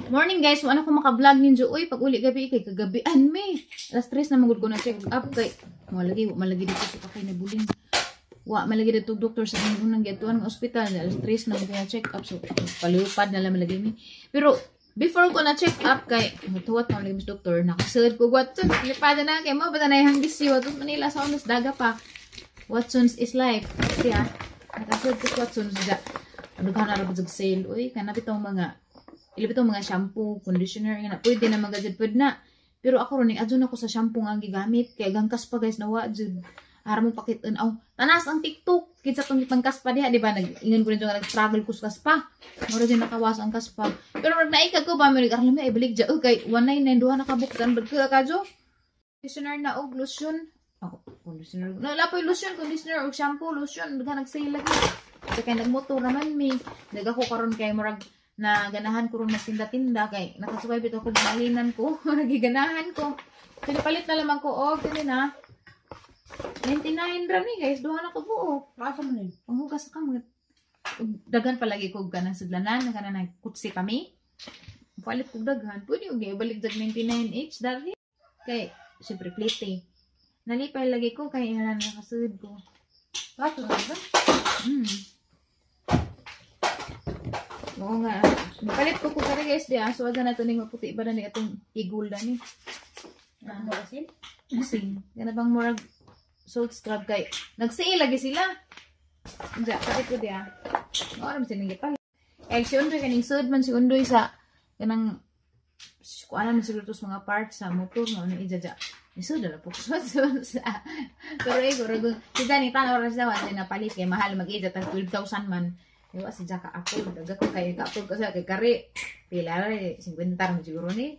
Morning, guys, wala ko maka-vlog ninyo. Uy, pag uli gabi kay kagabian mi. Alas 3 na magud ko na check up kay malagi malagi dito sa kay nabuling. Wa malagi dito doktor sa imong unang giadtuan nga ospital. Alas 3 na magud check up, so palupad na lang malagi mi. Pero before ko na check up kay mutuwat na malagi mis doktor, nakasulod ko Watson. Lipada na kay mo basta na hang bisyo ato Manila sa unos daga pa. Watson's is life. Siya. Nakasulod ko sa Watson's da. Dughan na ra pud sale. Uy, kana bitong mga ilabit itong mga shampoo, conditioner, nga na, pwede na mga pwede na. Pero ako ron, adyo na ko sa shampoo nga ang gigamit. Kaya gangkas pa, guys, nawa, jud. Ara mo pakitin. Aw, tanas ang TikTok. Kinsa tong ipangkas pa diha, di ba? Nag, ingon ko nito nga nag-struggle ko sa kaspa. Mura din nakawas ang kaspa. Pero murag naikag ko ba, may nag ay ibalik dya. Oh, kay 199, duha nakabuktan. Bag ka kadyo? Conditioner na og lotion. Ako, conditioner. No, wala po lotion, conditioner og shampoo, lotion. Daghan nag-sale lagi. Sa kay nagmotor naman mi. Nagako karon kay murag na ganahan ko ron magtinda-tinda kay nakasuway bitaw ko malinan ko, nagiganahan ko. Pinapalit na lamang ko og kini na 99 ra ni, guys, duha na ko buok. Asa man ni? Panghugas sa kamot. Ug daghan palagi ko kanang sudlanan, kanang nagkutsi kami. Palit kog daghan, pwede og ibalik dag 99 each dali. Kay syempre plate. Nalipay lagi ko kay ina nakasud ko. Kaso na ba? Oo nga. Palit ko kare, guys, di ah. So aga na to ning maputi ba na ni atong igul na ni. Ano asin? Asin. Gana bang murag salt scrub kay nag-sale lagi sila. Diya, palit ko diya. Oo naman sila gipalit. Eh, si Undoy kaning sud man si Undoy sa kanang kuan man siguro tos mga parts sa motor mo ano ijaja. Isud na po sa. Pero eh, guro si Danny tanaw ra siya wa napalit kay mahal mag-ija tag 12,000 man. Iwa si Jaka ako, daga ko kay ka-afford ko sa kay kari. Pila ra eh, 50 ra siguro ni.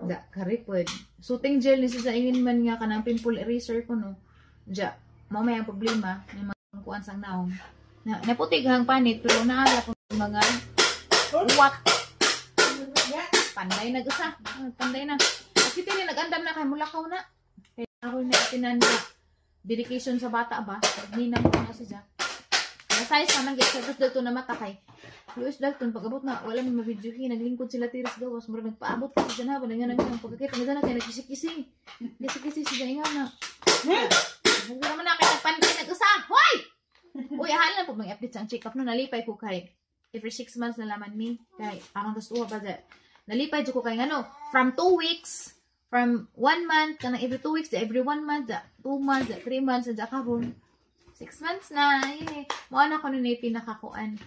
Da kari pod. Soothing gel ni siya sa ingin man nga kanang pimple eraser ko no. Ja, mao may ang problema ng mga kuan sang naong. Na naputi hang panit pero naala ko mga uwat. Panday na gusa. Ah, panday na. At kita ni nag-andam na kay mulakaw na. Kaya ako na tinan na dedication sa bata ba. Ninang ko na siya. Na size naman guys, tapos Dalton na mata kay Luis Dalton pag abot na wala may ma-video naglingkod sila tiris gawas murag nagpaabot ko siya na ba nga nang pagkakita nga na kay nagkisi-kisi. Kisi-kisi siya nga na. Nagura man na kay nagpanday nag-usa. Hoy! Uy, ahal na po mag-update sa ang check-up no, nalipay ko kay every 6 months na laman mi kay arang gusto pa dya. Nalipay jud ko kay ngano from 2 weeks, from 1 month kanang every 2 weeks, every 1 month, 2 months, 3 months sa karon 6 months na. Eh. Mo na ko nun eh, pinakakuan.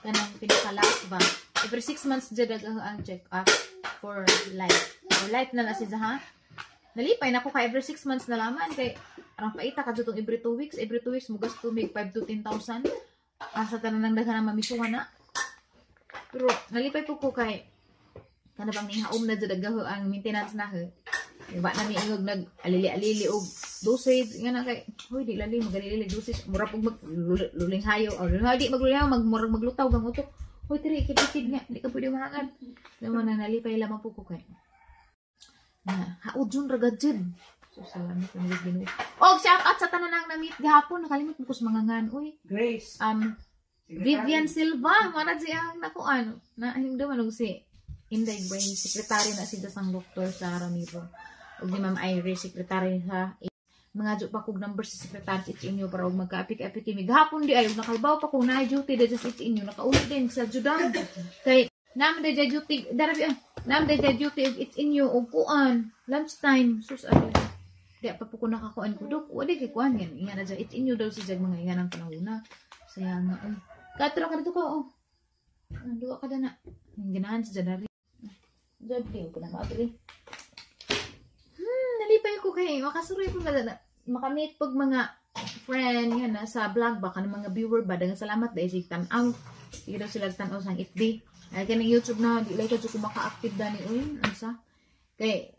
Kanang pinaka-last ba. Every 6 months dyan ang check up for life. For life na lang siya, ha? Nalipay na ko kay every 6 months na laman. Kay, arang paita ka dyan every 2 weeks. Every 2 weeks, mugas to make 5 to 10,000. Asa tanan ng daghan na mamisuha na. Pero, nalipay po ko kay, kana bang nihaom na dyan ang maintenance na ha. Iba na mi ingog nag alili-alili og dosage nga na kay hoy di lali magalili dosage mura pug mag luling hayo o di magluling hayo mag murag maglutaw gang utok. Hoy tiri ikid-ikid nga di ka pwede mahangan. Naman na nalipay lamang po ko kay na haod jud ra gad jud. So salamat sa Ginoo. Og shout out sa tanan ang na-meet gahapon, nakalimot ko sa mga ngan uy. Grace. Vivian Silva, mana siya ang nakuan. Na hindi man og si Inday Brain, sekretary na siya sang doktor sa Ramiro. Ug ni Ma'am Iris, sekretary sa mga dyo pa kog number sa sekretary sa inyo para og magka-apik-apik kami. Gahapon di ay ug nakalbaw pa kung na duty di sa inyo, nakauli din sa Judan. Kay naman di duty, darabi ah, naman di duty og it's inyo og kuan lunchtime sus ay di pa po ko nakakuan ko dok, wala kay kuan yan inga na it's inyo daw si jag mga inga ng panahona. Saya nga oy. Katro ka dito ko oh. Ah, duwa ka na. Ang ganahan sa Janari. Jad di ko na maabili. Nalipay ko kay makasuroy po na makamit pag mga friend nga na sa vlog ba kanang mga viewer ba, daghang salamat dahil sig tan-aw. Sige daw sila tan-aw sang FB. Ay kaning YouTube na di like ko maka-active dani uy unsa. Kay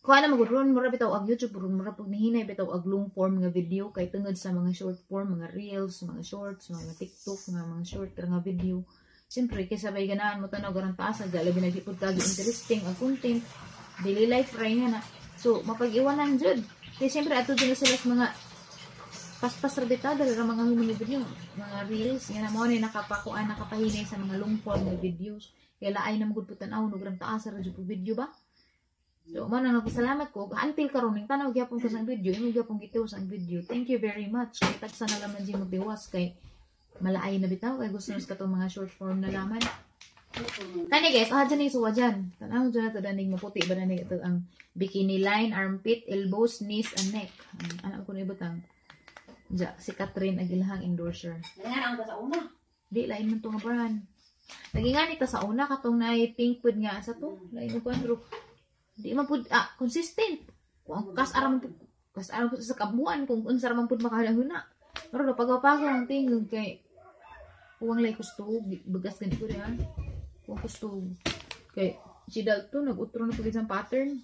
kuha na magud ron mura bitaw ang YouTube ron mura pag nihinay bitaw ang long form nga video kay tungod sa mga short form, mga reels, mga shorts, mga TikTok nga mga short nga video. Siyempre, kaysa bay ganahan mo tanaw garang taas, labi na gipod kag interesting ang content, daily life ra nga na. So, mapag-iwanan jud. Kaya siyempre, ato dyan na sila sa mga paspas ra bitaw, dali ra mga human video, mga reels, nga na mo ni nakapakuan, nakapahinay sa mga long form nga videos. Kay laay na magud tanaw no grang taas ra jud video ba. So man ang nagpasalamat ko until karon ning tanaw gyapon ko sa video, imo gyapon gitiwas ang video. Thank you very much. Kay tagsa na laman di magdiwas kay malaay na bitaw kay gusto nas katong mga short form na laman. Kani guys, ah dyan suwa dyan. Tanaw dyan na to danig maputi ba danig ito ang bikini line, armpit, elbows, knees, and neck. Anak ko na ibutang. Ja, si Catherine Aguilhang endorser. Nga ang sa una. Di lain man to nga brand. Naginganit ta sa una katong naay pink pud nga sa to. Lain mo pero di man pud consistent. Kung kas aram pud kas aram pud sa kabuan kung unsa ra man pud makahuna. Pero do pagaw-pagaw ang tingog kay uwang lay gusto bagas gani ko diha. Kung gusto kay si Dalton nag-utro na pud isang pattern.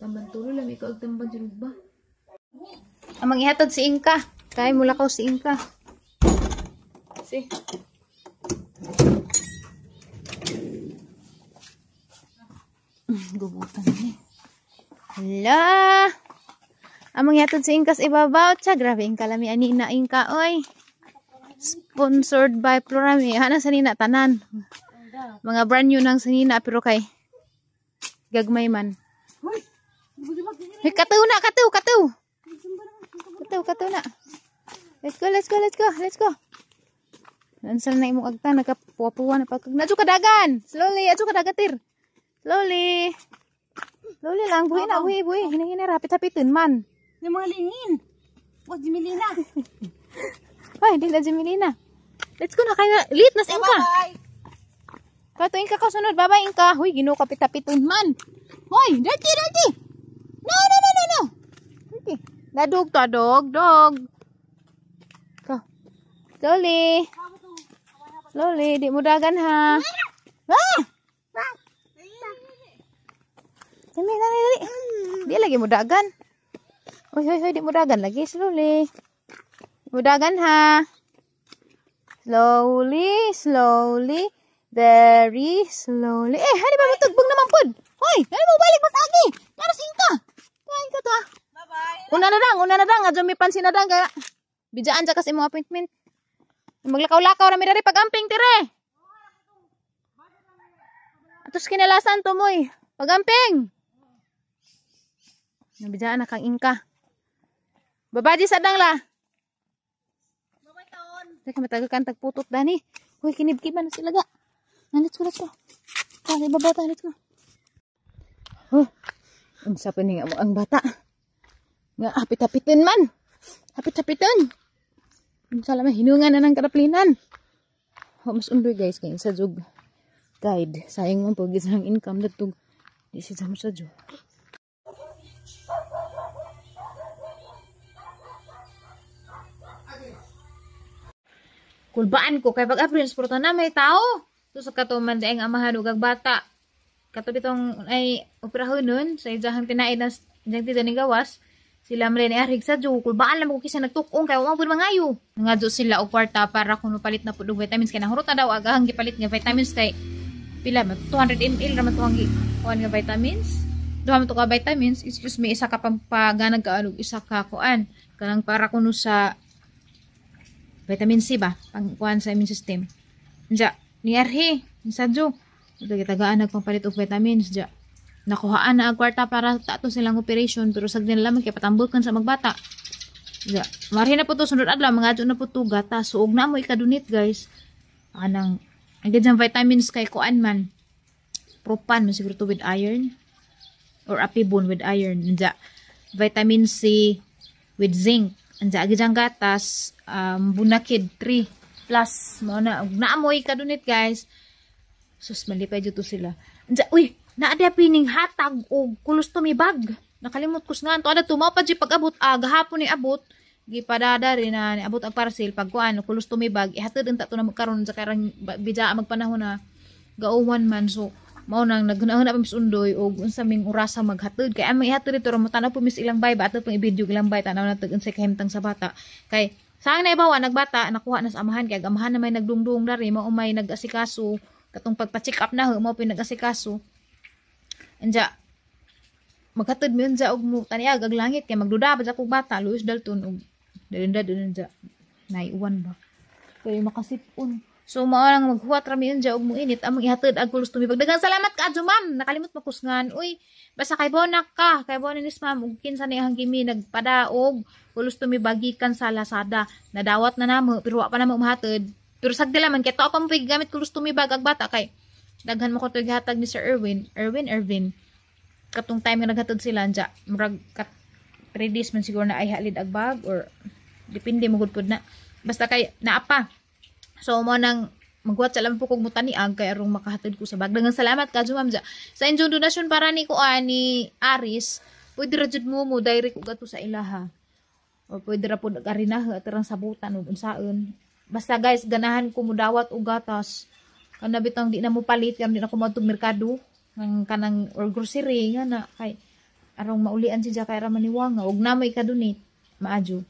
Tamban tulo lang ikaw og tamban jud ba. Amang ihatod si Inka. Kay mulakaw si Inka. Si. Gubutan ni. Hala. Amang ihatod si Inka sa ibabaw. Tsa, grabe Inka lami ani na Inka oy. Sponsored by Florami. Hana sa nina tanan. Mga brand new nang sanina pero kay gagmay man. Hey, katuw na, katuw, katuw. Katuw, katuw na. Let's go, let's go, let's go, let's go. Nansal na imong agta, nakapuwa-puwa na pagkag. Nadyo kadagan! Slowly, adyo kadagatir. Slowly. Slowly lang, buhi na, buhi, buhi. Hinahina, rapit-hapitin man. Yung mga lingin. Was Jimilina. Ay, hindi na Jimilina. Let's go na, kaya late na sa Inka. Bye. Kato Inka ka sunod, bye-bye Inka. Huy, ginoo kapit-hapitin man. Hoy, dirty, dirty. No, no, no, no, no. Dirty. Nadog to, dog, dog. Go. Slowly. Slowly, di mo dagan ha. Ah! Dali, dali, dali. Di lagi mo dagan. Hoy, hoy, hoy, di mo dagan lagi. Slowly. Di mo dagan ha. Slowly, slowly. Very slowly. Eh, hani ba mo tugbog naman pod? Hoy, hani mo balik mas agi. Para sa Inka. Kain ka to ah. Bye-bye. Una na dang. Adyo may pansin na dang. Kaya, bidyaan siya kasi imong appointment. Maglakaw-lakaw na mi dari pag-amping tire. Atos kinalasan to moy. Pag-amping. Nabidyaan na kang Inka. Babaji sa dang la. Bye-bye taon. Teka, matagal kang tagputot dani. Uy, kinibkiban na sila ga. Na, let's go, let's go. Tara, ibaba tayo, let's go. Huh. Unsa pa ni nga mo ang bata. Nga, hapit-hapitin man. Hapit-hapitin. Unsa lang hinungan na ng karaplinan. Oh, mas undoy guys, kay sa jug guide. Sayang man pag isang income datog. Di siya mo sa jug. Kulbaan ko kay pag April sport na may tao. So sa katuman daeng amahan ug ag bata. Kato bitong ay operahon nun sa ijahang tinaid na jang ti ni gawas. Sila man ni arhig sa jug kulbaan lang ko kisa nagtukong kay wa pud mangayo. Ngadto sila og kwarta para kuno palit na pud og vitamins kay nahurot na daw agahang gipalit nga vitamins kay pila man 200 ml ra man to ang kuan nga vitamins. Duha man to ka vitamins, excuse me, isa ka pampaganag ka og isa ka kuan kanang para kuno sa vitamin C ba pang kuan sa immune system. Nja ni arhi sa jug. Ito gitagaan nagpampalit og vitamins ja. Nakuhaan na ang kwarta para tato silang operation pero sa nila lamang kay patambukan sa magbata. Ja, marhi na po to sunod adlaw mga na po to gatas. So og na mo ikadunit guys. Anang ang ganyang vitamins kay kuan man. Propan man siguro to with iron or apibon with iron. Ja, vitamin C with zinc. Anja gidyang gatas bunakid 3 plus mao na og na mo ikadunit guys. Sus malipay jud to sila. Anja uy, naadya pining hatag og colostomy bag. Nakalimot ko nga to ada tumaw pa pag-abot gahapon ni abot gipadada rin na niabot ang parcel pag kuan colostomy bag ihatod unta to na magkaron sa karang bidya magpanahon na gauwan man so mao nang naghunahuna pa mis undoy og unsa ming orasa maghatod kay among ihatod dito ra mo tan-aw po mis ilang bay ba ato pang i-video ilang bay tan-aw na tag unsay kahimtang sa bata kay sa ang naibawa nagbata nakuha na sa amahan kay ang amahan na may nagdungdung dari mao may nag-asikaso katong pagpa-check up na ho mao pinag-asikaso. Anja maghatod mi unja og mo taniag ag langit kay magduda pa akong bata Luis Dalton og dayon dayon unja naiuwan ba kay makasipon. So mao lang, maghuwat ra mi unya og muinit among ihatod ang colostomy bag. Daghang salamat kaadyo, ma'am. Nakalimot makusngan. Uy, basta kay bonak ka, kay bonak ni ma'am ug kinsa ni ang gimi nagpadaog colostomy bag gikan sa Lazada. Nadawat na namo pero wa pa namo mahatod. Pero sagdi man kay to pa mo gamit colostomy bag ag bata kay daghan mo ko to gihatag ni Sir Erwin, Erwin, Erwin. Katong time nga naghatod sila anja, murag kat 3 days man siguro na ay halid ag bag or depende mo gud pud na. Basta kay naa pa. So mo nang magwat sa lang po kog mutaniag kay arong makahatod ko sa bag. Daghang salamat kadyo, ma'am, ja. Sa inyong donasyon para ni kuan ni Aris, pwede ra jud mo mo direct og ato sa ilaha. Or pwede ra pud arinaha at rang sabutan ug unsaon. Basta guys, ganahan ko mudawat og gatas. Kana bitang di na mo palit, kay di na ko moadtog merkado ng kanang or grocery nga na kay arong maulian siya kay ra maniwanga ug na may ka-donate maadyo.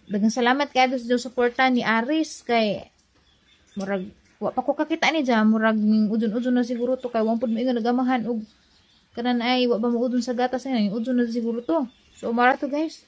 Daghang salamat kaayo sa suporta ni Aris kay murag wa pa ko kakita ni dya, murag ning udon-udon na siguro to kay wa pud moingon nagamahan og kanan ay wa ba mo udon sa gatas na udon na siguro to. So mara to, guys.